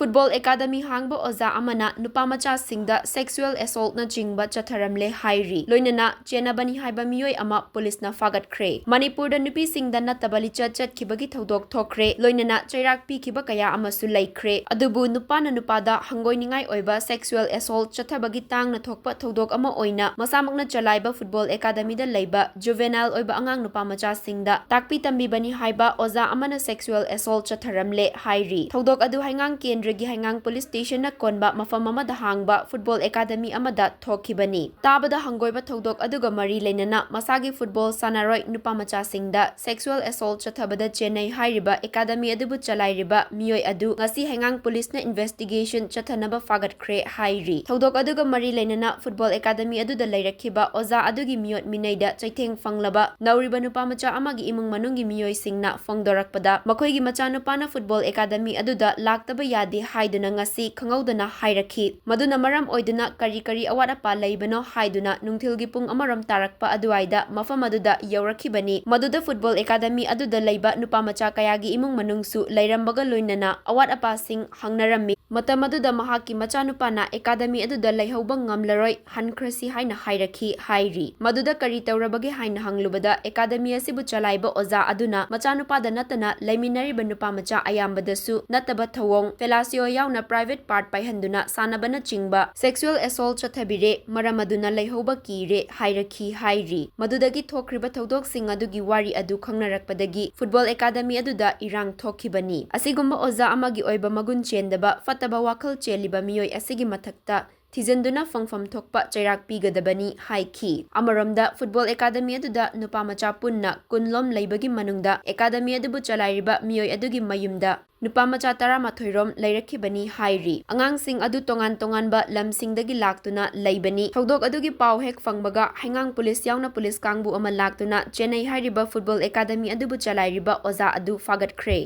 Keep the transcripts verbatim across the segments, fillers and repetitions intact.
Football academy ꯍꯥꯡꯕ ꯑꯣꯖꯥ ꯑꯃꯅ ꯅꯨꯄꯥ ꯃꯆꯥꯁꯤꯡꯗ sexual assaultꯅꯆꯤꯡꯕ ꯆꯠꯊꯔꯝꯂꯦ ꯍꯥꯏꯔꯤ꯫ ꯂꯣꯏꯅꯅ ꯆꯦꯟꯅꯕꯅꯤ ꯍꯥꯏꯕ ꯃꯤꯑꯣꯏ ꯑꯃ ꯄꯨꯂꯤꯁꯅ ꯐꯥꯒꯠꯈ꯭ꯔꯦ꯫ ꯃꯅꯤꯄꯨꯔꯗ ꯅꯨꯄꯤꯁꯤꯡꯗ ꯅꯠꯇꯕ ꯂꯤꯆꯠ ꯆꯠꯈꯤꯕꯒꯤ ꯊꯧꯗꯣꯛ ꯊꯣꯛꯈ꯭ꯔꯦ꯫ ꯂꯣꯏꯅꯅ ꯆꯩꯔꯥꯛ ꯄꯤꯈꯤꯕ ꯀꯌꯥ ꯑꯃꯁꯨ ꯂꯩꯈ꯭ꯔꯦ꯫ ꯑꯗꯨꯕꯨ ꯅꯨꯄꯥꯅ ꯅꯨꯄꯥꯗ ꯍꯪꯒꯣꯏꯅꯤꯡꯉꯥꯏ ꯑꯣꯏꯕ sexual assault ꯆꯠꯊꯕꯒꯤ ꯇꯥꯡꯅ ꯊꯣꯛꯄ ꯊꯧꯗꯣꯛ ꯑꯃ ꯑꯣꯏꯅ ꯃꯁꯥꯃꯛꯅ ꯆꯂꯥꯏꯕ ꯐꯨꯠꯕꯣꯜ ꯑꯦꯀꯥꯗꯃꯤꯗ ꯂꯩꯕ juvenile ꯑꯣꯏꯕ ꯑꯉꯥꯡ ꯅꯨꯄꯥ ꯃꯆꯥꯁꯤꯡꯗ ꯇꯥꯛꯄꯤ ꯇꯝꯕꯤꯕꯅꯤ ꯍꯥꯏꯕ ꯑꯣꯖꯥ ꯑꯃꯅ sexual assault ꯆꯠꯊꯔꯝꯂꯦ ꯍꯥꯏꯔꯤ꯫ ꯊꯧꯗꯣꯛ ꯑꯗꯨ ꯍꯩꯉꯥꯡ ꯀꯦꯟꯗ꯭ꯔꯒꯤ ꯍꯩꯉꯥꯡ ꯄꯨꯂꯤꯁ ꯁ꯭ꯇꯦꯁꯟꯅ ꯀꯣꯟꯕ ꯃꯐꯝ ꯑꯃꯗ ꯍꯥꯡꯕ ꯐꯨꯠꯕꯣꯜ ꯑꯦꯀꯥꯗꯃꯤ ꯑꯃꯗ ꯊꯣꯛꯈꯤꯕꯅꯤ꯫ ꯇꯥꯕꯗ ꯍꯪꯒꯣꯏꯕ ꯊꯧꯗꯣꯛ ꯑꯗꯨꯒ ꯃꯔꯤ ꯂꯩꯅꯅ ꯃꯁꯥꯒꯤ ꯐꯨꯠꯕꯣꯜ ꯁꯥꯟꯅꯔꯣꯏ ꯅꯨꯄꯥ ꯃꯆꯥꯁꯤꯡꯗ sexual assault ꯆꯠꯊꯕꯗ ꯆꯦꯟꯅꯩ ꯍꯥꯏꯔꯤꯕ ꯑꯦꯀꯥꯗꯃꯤ ꯑꯗꯨꯕꯨ ꯆꯂꯥꯏꯔꯤꯕ ꯃꯤꯑꯣꯏ ꯑꯗꯨ ꯉꯁꯤ ꯍꯩꯉꯥꯡ ꯄꯨꯂꯤꯁꯅ investigation ꯆꯠꯊꯅꯕ ꯐꯥꯒꯠꯈ꯭ꯔꯦ ꯍꯥꯏꯔꯤ꯫ ꯊꯧꯗꯣꯛ ꯑꯗꯨꯒ ꯃꯔꯤ ꯂꯩꯅꯅ ꯐꯨꯠꯕꯣꯜ ꯑꯦꯀꯥꯗꯃꯤ ꯑꯗꯨꯗ ꯂꯩꯔꯛꯈꯤꯕ ꯑꯣꯖꯥ ꯑꯗꯨꯒꯤ ꯃꯤꯑꯣꯠ ꯃꯤꯅꯩꯗ ꯆꯩꯊꯦꯡ ꯐꯪꯂꯕ ꯅꯧꯔꯤꯕ ꯅꯨꯄꯥ ꯃꯆꯥ ꯑꯃꯒꯤ ꯏꯃꯨꯡ ꯃꯅꯨꯡꯒꯤ ꯃꯤꯑꯣꯏꯁꯤꯡꯅ ꯐꯣꯡꯗꯣꯔꯛꯄꯗ, ꯃꯈꯣꯏꯒꯤ ꯃꯆꯥꯅꯨꯄꯥꯅ ꯐꯨꯠꯕꯣꯜ ꯑꯦꯀꯥꯗꯃꯤ ꯑꯗꯨꯗ ꯂꯥꯛꯇꯕ ꯌꯥꯗꯦ ꯍꯥꯏꯗꯨꯅ ꯉꯁꯤ ꯈꯪꯍꯧꯗꯅ ꯍꯥꯏꯔꯛꯈꯤ꯫ ꯃꯗꯨꯅ ꯃꯔꯝ ꯑꯣꯏꯗꯨꯅ ꯀꯔꯤ ꯀꯔꯤ ꯑꯋꯥꯠ ꯑꯄꯥ ꯂꯩꯕꯅꯣ ꯍꯥꯏꯗꯨꯅ ꯅꯨꯡꯊꯤꯜꯒꯤ ꯄꯨꯡ ꯑꯃꯔꯣꯝ ꯇꯥꯔꯛꯄ ꯑꯗꯨꯋꯥꯏꯗ ꯃꯐꯝ ꯑꯗꯨꯗ ꯌꯧꯔꯛꯈꯤꯕꯅꯤ꯫ ꯃꯗꯨꯗ ꯐꯨꯠꯕꯣꯜ ꯑꯦꯀꯥꯗꯃꯤ ꯑꯗꯨꯗ ꯂꯩꯕ ꯅꯨꯄꯥ ꯃꯆꯥ ꯀꯌꯥꯒꯤ ꯏꯃꯨꯡ ꯃꯅꯨꯡꯁꯨ ꯂꯩꯔꯝꯕꯒ ꯂꯣꯏꯅꯅ ꯑꯋꯥꯠ ꯑꯄꯥꯁꯤꯡ ꯍꯪꯅꯔꯝꯃꯤ꯫ ꯃꯇꯝ ꯑꯗꯨꯗ ꯃꯍꯥꯛꯀꯤ ꯃꯆꯥꯅꯨꯄꯥꯅ ꯑꯦꯀꯥꯗꯃꯤ ꯑꯗꯨꯗ ꯂꯩꯍꯧꯕ ꯉꯝꯂꯔꯣꯏ, ꯍꯟꯈ꯭ꯔꯁꯤ ꯍꯥꯏꯅ ꯍꯥꯏꯔꯛꯈꯤ ꯍꯥꯏꯔꯤ꯫ ꯃꯗꯨꯗ ꯀꯔꯤ ꯇꯧꯔꯕꯒꯦ ꯍꯥꯏꯅ ꯍꯪꯂꯨꯕꯗ, ꯑꯦꯀꯥꯗꯃꯤ ꯑꯁꯤꯕꯨ ꯆꯂꯥꯏꯕ ꯑꯣꯖꯥ ꯑꯗꯨꯅ ꯃꯆꯥꯅꯨꯄꯥꯗ ꯅꯠꯇꯅ ꯂꯩꯃꯤꯟꯅꯔꯤꯕ ꯅꯨꯄꯥ ꯃꯆꯥ ꯑꯌꯥꯝꯕꯗꯁꯨ ꯅꯠꯇꯕ ꯊꯧꯑꯣꯡ, fellatio ꯌꯥꯎꯅ private part ꯄꯥꯏꯍꯟꯗꯨꯅ ꯁꯥꯟꯅꯕꯅꯆꯤꯡꯕ sexual assault ꯆꯠꯊꯕꯤꯔꯦ, ꯃꯔꯝ ꯑꯗꯨꯅ ꯂꯩꯍꯧꯕ ꯀꯤꯔꯦ ꯍꯥꯏꯔꯛꯈꯤ ꯍꯥꯏꯔꯤ꯫ ꯃꯗꯨꯗꯒꯤ ꯊꯣꯛꯈ꯭ꯔꯤꯕ ꯊꯧꯗꯣꯛꯁꯤꯡ ꯑꯗꯨꯒꯤ ꯋꯥꯔꯤ ꯑꯗꯨ ꯈꯪꯅꯔꯛꯄꯗꯒꯤ ꯐꯨꯠꯕꯣꯜ ꯑꯦꯀꯥꯗꯃꯤ ꯑꯗꯨꯗ ꯏꯔꯥꯡ ꯊꯣꯛꯈꯤꯕꯅꯤ꯫ ꯑꯁꯤꯒꯨꯝꯕ ꯑꯣꯖꯥ ꯑꯃꯒꯤ ꯑꯣꯏꯕ ꯃꯒꯨꯟ ꯆꯦꯟꯗꯕ, ꯐꯠꯇꯕ ꯋꯥꯈꯜ ꯆꯦꯜꯂꯤꯕ ꯃꯤꯑꯣꯏ ꯑꯁꯤꯒꯤ ꯃꯊꯛꯇ ꯊꯤꯖꯤꯟꯗꯨꯅ ꯐꯪꯐꯝ ꯊꯣꯛꯄ ꯆꯩꯔꯥꯛ ꯄꯤꯒꯗꯕꯅꯤ ꯍꯥꯏꯈꯤ꯫ ꯑꯃꯔꯣꯝꯗ, ꯐꯨꯠꯕꯣꯜ ꯑꯦꯀꯥꯗꯃꯤ ꯑꯗꯨꯗ ꯅꯨꯄꯥ ꯃꯆꯥ ꯄꯨꯟꯅ ꯀꯨꯟ ꯂꯣꯝ ꯂꯩꯕꯒꯤ ꯃꯅꯨꯡꯗ ꯑꯦꯀꯥꯗꯃꯤ ꯑꯗꯨꯕꯨ ꯆꯂꯥꯏꯔꯤꯕ ꯃꯤꯑꯣꯏ ꯑꯗꯨꯒꯤ ꯃꯌꯨꯝꯗ ꯅꯨꯄꯥ ꯃꯆꯥ ꯇꯔꯥꯃꯥꯊꯣꯏ ꯔꯣꯝ ꯂꯩꯔꯛꯈꯤꯕꯅꯤ ꯍꯥꯏꯔꯤ꯫ ꯑꯉꯥꯡꯁꯤꯡ ꯑꯗꯨ ꯇꯣꯉꯥꯟ ꯇꯣꯉꯥꯟꯕ ꯂꯝꯁꯤꯡꯗꯒꯤ ꯂꯥꯛꯇꯨꯅ ꯂꯩꯕꯅꯤ꯫ ꯊꯧꯗꯣꯛ ꯑꯗꯨꯒꯤ ꯄꯥꯎ ꯍꯦꯛ ꯐꯪꯕꯒ ꯍꯩꯉꯥꯡ ꯄꯨꯂꯤꯁ ꯌꯥꯎꯅ ꯄꯨꯂꯤꯁ ꯀꯥꯡꯕꯨ ꯑꯃ ꯂꯥꯛꯇꯨꯅ ꯆꯦꯟꯅꯩ ꯍꯥꯏꯔꯤꯕ ꯐꯨꯠꯕꯣꯜ ꯑꯦꯀꯥꯗꯃꯤ ꯑꯗꯨꯕꯨ ꯆꯂꯥꯏꯔꯤꯕ ꯑꯣꯖꯥ ꯑꯗꯨ ꯐꯥꯒꯠꯈ꯭ꯔꯦ꯫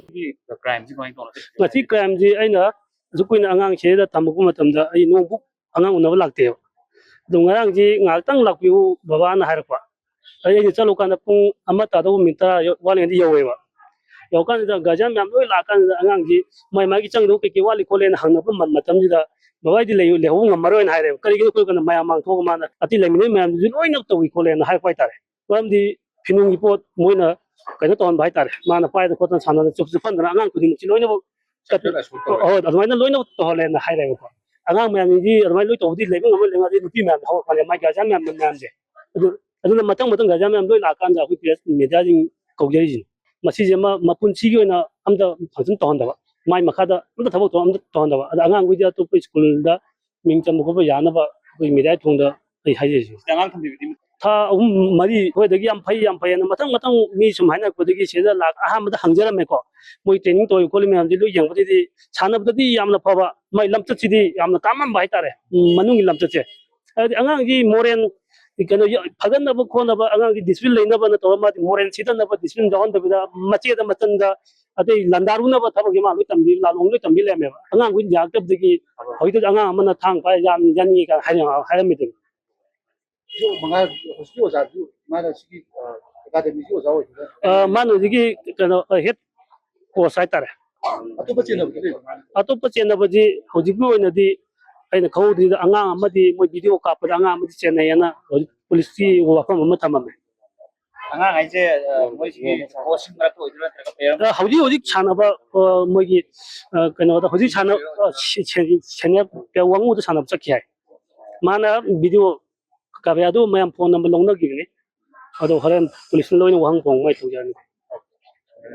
ꯀ꯭ꯔꯥꯏꯝꯁꯤ ꯀꯃꯥꯏꯅ ꯇꯧꯅ ꯉꯁꯤ ꯀ꯭ꯔꯥꯏꯝꯁꯤ ꯑꯩꯅ ꯑꯁꯨꯛ ꯀꯨꯏꯅ ꯑꯉꯥꯡ ꯁꯤꯗ ꯊꯝꯃꯛꯄ ꯃꯇꯝꯗ ꯑꯩ ꯅꯣꯡꯕꯨꯛ ꯑꯉꯥꯡ ꯎꯅꯕ ꯂꯥꯛꯇꯦꯕ꯫ ꯑꯗꯣ ꯉꯔꯥꯡꯁꯤ ꯉꯥꯏꯍꯥꯛꯇꯪ ꯂꯥꯛꯄꯤꯌꯨ ꯕꯕꯥꯅ ꯍꯥꯏꯔꯛꯄ꯫ ꯑꯗꯩ ꯑꯩꯅ ꯆꯠꯂꯨꯀꯥꯟꯗ ꯄꯨꯡ ꯑꯃ ꯇꯥꯗꯧꯕ ꯃꯤꯅꯤꯠ ꯇꯔꯥ ꯌꯧ-, ꯋꯥꯠꯂꯤꯉꯩꯗ ꯌꯧꯋꯦꯕ꯫ ꯌꯧꯔꯀꯥꯟꯁꯤꯗ ꯒꯥꯔꯖꯤꯌꯥꯟ ꯃꯌꯥꯝ ꯂꯣꯏ ꯂꯥꯛꯑꯀꯥꯟꯁꯤꯗ ꯑꯉꯥꯡꯁꯤ ꯃꯥꯏ ꯃꯥꯒꯤ ꯆꯪꯒꯗꯧꯕ ꯀꯩꯀꯩ ꯋꯥꯠꯂꯤ ꯈꯣꯠꯂꯦꯅ ꯍꯪꯅꯕ ꯃ-, ꯃꯇꯝꯁꯤꯗ ꯕꯕꯥ ꯑꯩꯗꯤ ꯂꯩ-, ꯂꯩꯍꯧꯕ ꯉꯝꯃꯔꯣꯏꯅ ꯍꯥꯏꯔꯦꯕ꯫ ꯀꯔꯤꯒꯤꯅꯣ ꯑꯩꯈꯣꯏ ꯀꯩꯅꯣ ꯃꯌꯥꯝ ꯃꯥꯡ ꯊꯣꯛꯑꯒ ꯃꯥꯅ ꯑꯇꯩ ꯂꯩꯃꯤꯟꯅꯩ ꯃꯌꯥꯝꯗꯨꯁꯨ ꯂꯣꯏꯅ ꯇꯧꯏ ꯈꯣꯠꯂꯦꯅ ꯍꯥꯏꯔꯛꯄ ꯍꯥꯏꯇꯥꯔꯦ꯫ ꯃꯔꯝꯗꯤ ꯐꯤꯅꯨꯡꯒꯤ ꯄꯣꯠ ꯃꯣꯏꯅ ꯀꯩꯅꯣ ꯇꯧꯍꯟꯕ ꯍꯥꯏꯇꯥꯔꯦ꯫ ꯃꯥꯅ ꯄꯥꯏꯗꯅ ꯈꯣꯠꯇꯅ ꯁꯥꯟꯅꯗꯅ ꯆꯨꯞ ꯆꯨꯞꯍꯟꯗꯅ ꯑꯉꯥꯡ ꯈꯨꯗꯤꯡꯃꯛꯁꯤ ꯂꯣꯏꯅꯃꯛ ꯀꯠ-, ꯍꯣꯏ, ꯑꯗꯨꯃꯥꯏꯅ ꯂꯣꯏꯅꯃꯛ ꯇꯧꯍꯜꯂꯦꯅ ꯍꯥꯏꯔꯦꯕꯀꯣ꯫ ꯑꯉꯥꯡ ꯃꯌꯥꯝꯁꯤꯡꯗꯤ ꯑꯗꯨꯃꯥꯏꯅ ꯂꯣꯏ ꯇꯧꯕꯗꯤ ꯂꯩꯕ ꯉꯝꯃꯣꯏ, ꯂꯩꯉꯥꯛꯇꯤ ꯅꯨꯄꯤ ꯃꯌꯥꯝ ꯍꯧꯔꯛꯄꯅꯦ, ꯃꯥꯏ ꯒꯥꯔꯖꯤꯌꯥꯟ ꯃꯌꯥꯝ, ꯃꯌꯥꯝꯁꯦ꯫ ꯑꯗꯨ, ꯑꯗꯨꯅ ꯃꯊꯪ ꯃꯊꯪ ꯒꯥꯔꯖꯤꯌꯥꯟ ꯃꯌꯥꯝ ꯂꯣꯏ ꯂꯥꯛꯑꯀꯥꯟꯗ ꯑꯩꯈꯣꯏ ꯄ꯭ꯔꯦꯁ ꯃꯦꯗꯤꯌꯥꯁꯤꯡ ꯀꯧꯖꯔꯤꯁꯤꯅꯤ꯫ ꯃꯁꯤꯁꯦ ꯃꯥ ꯃꯄꯨꯟꯁꯤꯒꯤ ꯑꯣꯏꯅ ꯑꯝꯇ ꯐꯪꯁꯟ ꯇꯧꯍꯟꯗꯕ, ꯃꯥꯏ ꯃꯈꯥꯗ ꯑꯝꯇ ꯊꯕꯛ ꯊꯧꯔꯝ ꯑꯝꯇ ꯇꯧꯍꯟꯗꯕ, ꯑꯗ ꯑꯉꯥꯡꯈꯣꯏꯗꯤ ꯑꯇꯣꯞꯄ ꯁ꯭ꯀꯨꯜꯗ ꯃꯤꯡ ꯆꯟꯕ ꯈꯣꯠꯄ ꯌꯥꯅꯕ ꯑꯩꯈꯣꯏ ꯃꯦꯗꯤꯌꯥꯒꯤ ꯊꯣꯡꯗ ꯑꯩ ꯍꯥꯏꯖꯔꯤꯁꯤꯅꯤ꯫ ꯑꯉꯥꯡ ꯊꯝꯕꯤꯕꯗꯤ? ꯊꯥ ꯑꯍꯨꯝ ꯃꯔꯤ ꯑꯩꯈꯣꯏꯗꯒꯤ ꯌꯥꯝ ꯐꯩ, ꯌꯥꯝ ꯐꯩ ꯍꯥꯏꯅ ꯃꯊꯪ ꯃꯊꯪ ꯃꯤ ꯁꯨꯝ ꯍꯥꯏꯅꯔꯛꯄꯗꯒꯤ ꯁꯤꯗ ꯂꯥꯛ-, ꯑꯍꯥꯟꯕꯗ ꯍꯪꯖꯔꯝꯃꯦꯀꯣ꯫ ꯃꯣꯏ ꯇ꯭ꯔꯦꯅꯤꯡ ꯇꯧꯔꯤ ꯈꯣꯠꯂꯤ ꯃꯌꯥꯝꯁꯤ ꯂꯣꯏ ꯌꯦꯡꯕꯗꯗꯤ ꯁꯥꯟꯅꯕꯗꯗꯤ ꯌꯥꯝꯅ ꯐꯕ, ꯃꯥꯏ ꯂꯝꯆꯠꯁꯤꯗꯤ ꯌꯥꯝꯅ ꯇꯥꯃꯝꯕ ꯍꯥꯏꯇꯥꯔꯦ꯫ ꯎꯝ, ꯃꯅꯨꯡꯒꯤ ꯂꯝꯆꯠꯁꯦ꯫ ꯍꯥꯏꯗꯤ ꯑꯉꯥꯡꯒꯤ ꯃꯣꯔꯦꯜ ꯀꯩꯅꯣ ꯌ-, ꯐꯒꯠꯅꯕ ꯈꯣꯠꯅꯕ, ꯑꯉꯥꯡꯒꯤ ꯗꯤꯁꯤꯄ꯭ꯂꯤꯟ ꯂꯩꯅꯕꯅ ꯇꯧꯔ ꯃꯥꯗꯤ ꯃꯣꯔꯦꯜ ꯁꯤꯊꯅꯕ, ꯗꯤꯁꯤꯄ꯭ꯂꯤꯟ ꯌꯥꯎꯍꯟꯗꯕꯤꯗ ꯃꯆꯦꯗ ꯃꯆꯟꯗ ꯑꯇꯩ ꯂꯥꯟꯗꯥꯔꯨꯅꯕ ꯊꯕꯛꯁꯦ ꯃꯥ ꯂꯣꯏ ꯇꯝꯕꯤ, ꯂꯥꯂꯣꯡ ꯂꯣꯏ ꯇꯝꯕꯤ ꯂꯩꯔꯝꯃꯦꯕ꯫ ꯑꯉꯥꯡꯈꯣꯏ ꯌꯥꯔꯛꯇꯕꯗꯒꯤ ꯍꯧꯖꯤꯛꯇ ꯑꯉꯥꯡ ꯑꯃꯅ ꯊꯥꯡ ꯄꯥꯏꯔ ꯌꯥꯟ-, ꯌꯥꯅꯤꯡꯉꯤ ꯀꯥꯏꯅ ꯍꯥꯏꯔ-, ꯍꯥꯏꯔꯝꯃꯤꯗꯨꯅꯤ꯫ ꯍꯧꯖꯤꯛ ꯃꯉꯥ-, ꯍꯧꯖꯤꯛꯀꯤ ꯑꯣꯖꯥꯗꯨ ꯃꯥꯅ ꯁꯤꯒꯤ, ꯑ, ꯑꯦꯀꯥꯗꯃꯤꯒꯤ ꯑꯣꯖꯥ ꯑꯣꯏꯗꯣꯏꯔꯥ? ꯑ, ꯃꯥꯅ ꯍꯧꯖꯤꯛꯀꯤ ꯀꯩꯅꯣ, ꯑ, ꯍꯦꯠ ꯀꯣꯆ ꯍꯥꯏꯇꯥꯔꯦ꯫ ꯑꯇꯣꯞꯄ ꯆꯦꯟꯅꯕꯗꯤ ꯂꯩꯕ꯭ꯔꯥ ꯃꯥꯅ? ꯑꯇꯣꯞꯄ ꯆꯦꯟꯅꯕꯁꯤ ꯍꯧꯖꯤꯛꯀꯤ ꯑꯣꯏꯅꯗꯤ ꯑꯩꯅ ꯈꯪꯍꯧꯗ꯭ꯔꯤꯗ ꯑꯉꯥꯡ ꯑꯃꯗꯤ ꯃꯣꯏ ꯚꯤꯗꯤꯑꯣ ꯀꯥꯞꯄꯗ ꯑꯉꯥꯡ ꯑꯃꯗꯤ ꯆꯦꯟꯅꯩꯌꯦꯅ ꯍꯧꯖꯤꯛ ꯄꯨꯂꯤꯁꯀꯤ ꯋꯥꯐꯝ ꯑꯃ ꯊꯝꯃꯝꯃꯦ꯫ ꯑꯉꯥꯡ ꯍꯥꯏꯁꯦ, ꯑ, ꯃꯣꯏꯁꯤꯒꯤ ꯀꯣꯆꯁꯤꯡ ꯃꯔꯛꯇ ꯑꯣꯏꯗꯣꯏꯔꯥ ꯅꯠꯇ꯭ꯔꯒ player ꯑꯃ? ꯑ, ꯍꯧꯖꯤꯛ ꯍꯧꯖꯤꯛ ꯁꯥꯟꯅꯕ, ꯑ, ꯃꯣꯏꯒꯤ, ꯑ, ꯀꯩꯅꯣꯗ ꯍꯧꯖꯤꯛ ꯁꯥꯟꯅ-, ꯑ, ꯁꯤ-, ꯁꯦ-, ꯁꯦꯅꯤꯌꯔ ꯄ꯭ꯂꯦꯌꯔ ꯋꯥꯡꯉꯨꯗ ꯁꯥꯟꯅꯕ ꯆꯠꯈꯤ ꯍꯥꯏ꯫ ꯃꯥꯅ ꯚꯤꯗꯤꯑꯣ ꯀꯥꯞꯄꯦ, ꯑꯗꯨ ꯃꯌꯥꯝ ꯐꯣꯟ ꯅꯝꯕꯔ ꯂꯧꯅꯈꯤꯕꯅꯤ꯫ ꯑꯗꯣ ꯍꯣꯔꯦꯟ ꯄꯨꯂꯤꯁꯅ ꯂꯣꯏꯅ ꯋꯥꯍꯪ ꯈꯣꯡ ꯃꯥꯏ ꯇꯧꯖꯔꯅꯤ꯫